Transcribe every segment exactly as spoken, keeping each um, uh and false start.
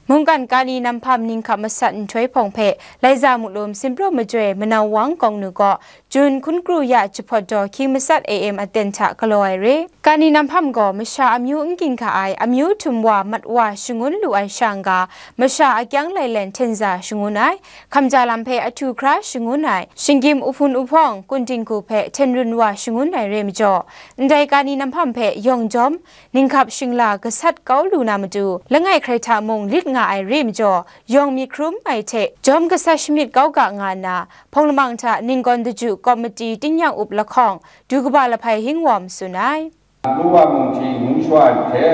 Mungkan Kani Namhpam Ninghkap Masat Nhtoi hpawng hpe Laiza Mulum Simpraw Majoi Manau Wang Kawng Nu gaw Jun hkun kru ya jahpawt daw hkying matsat A M aten hta galaw ai re. Kani Namhpam gaw masha amyu n ginhka ai amyu htum wa mat wa shangun lu ai sha n-ga, masha akyang lailen hten za shangun ai, hkamja lam hpe ahtu hkra shangun ai, shinggyim uhpun uhpawng, kun dinghku hpe hten run wa shangun ai re majaw, ndai Kani Namhpam hpe yawng jawm, ninghkap shingla gasat kau lu na matu, langai hkrai hta mung lit nga ai re majaw, yawng myit hkrum ai hte jawm gasat shamyit kau ga nga nna, hpawng lamang hta ninggawn daju kawmati tingnyang up lahkawng, du kaba lahpai hingwawm tsun ai. Lu wa mung hti mung shawa hte,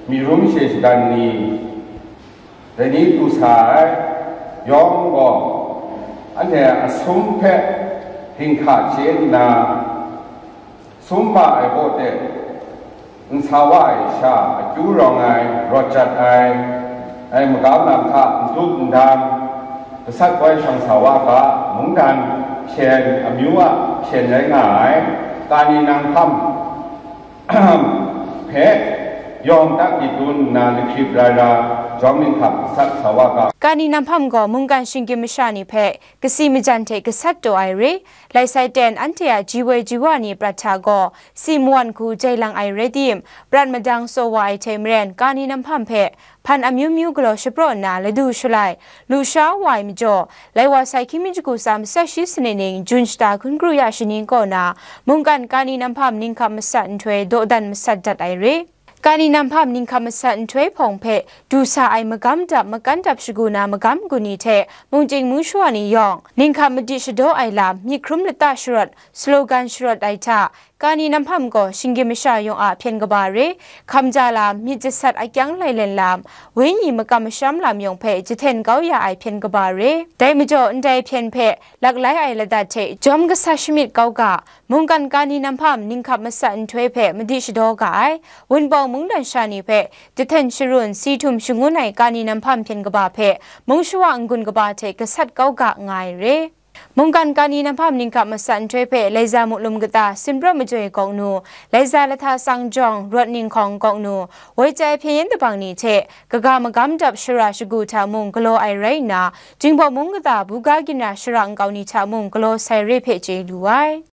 myi rum she shagan ni, dai ni du sa ai yawng gaw, anhte a sum hpe hkinghka chye nna, sum ma ai baw de, n sa wa ai sha, akyu rawng ai, rawt jat ai, ai magam lam hta n tup n dang, gasat goi shang sa wa ga, mungdan hpyen, amyu a hpyen rai nga ai, Kani Namhpam hpe yawng tak gyit dun nna, lahkrip rai ra, jawm ninghkap gasat sa wa ga. Kani Namhpam gaw mungkan shinggyim masha ni hpe kasi majan hte gasat taw ai re, lai sai ten anhte a ji woi ji wa ni prat hta gaw si mawan hku jai lang ai rai tim, prat madang tsaw wa ai hte maren Kani Namhpam hpe hpan amyu myu galaw shapraw nna ladu shalai, lusha wa ai majaw, lai wa sai hkying mi shagu tsa matsat shi sanit ning Jun shata hkun kru ya shaning kaw na, mungkan Kani Namhpam Ninghkap Masat Nhtoi dawdan masat dat ai re. Kani Namhpam Ninghkap Masat Nhtoi hpawng hpe du sa ai magam dap makan dap shagu na magam gun ni hte mungchying mung shawa ni yawng, ninghkap madi shadaw ai lam, myit hkrum lata sharawt, slogan sharawt ai hta, Kani Namhpam gaw shinggyim masha yawng a hpyen kaba re, hkamja lam, myit jasat akyang lailen lam, wenyi makam masham lam yawng hpe jahten kau ya ai hpyen kaba re. Dai majaw, ndai hpyen hpe laklai ai ladat hte jawm gasat shamyit kau ga, mungkan Kani Namhpam Ninghkap Masat Nhtoi hpe madi shadaw ga ai, Wunpawng mungdan sha ni hpe jahten sharun si htum shangun ai Kani Namhpam hpyen kaba hpe mung shawa n-gun kaba hte gasat kau ga nga ai re. Mungkan Kani Namhpam Ninghkap Masat Nhtoi hpe Laiza Mulum kata Simpraw Majoi Kawng Nu, Laiza Lahta Sangjawng Rawt Ninghkawng Kawng Nu, Woi Chai Hpyen Yen Dabang ni hte kaga magam dap shara shagu hta mung galaw ai rai nna, Jinghpaw Mung kata buga ginra shara nkau ni hta mung galaw sai re hpe chye lu ai.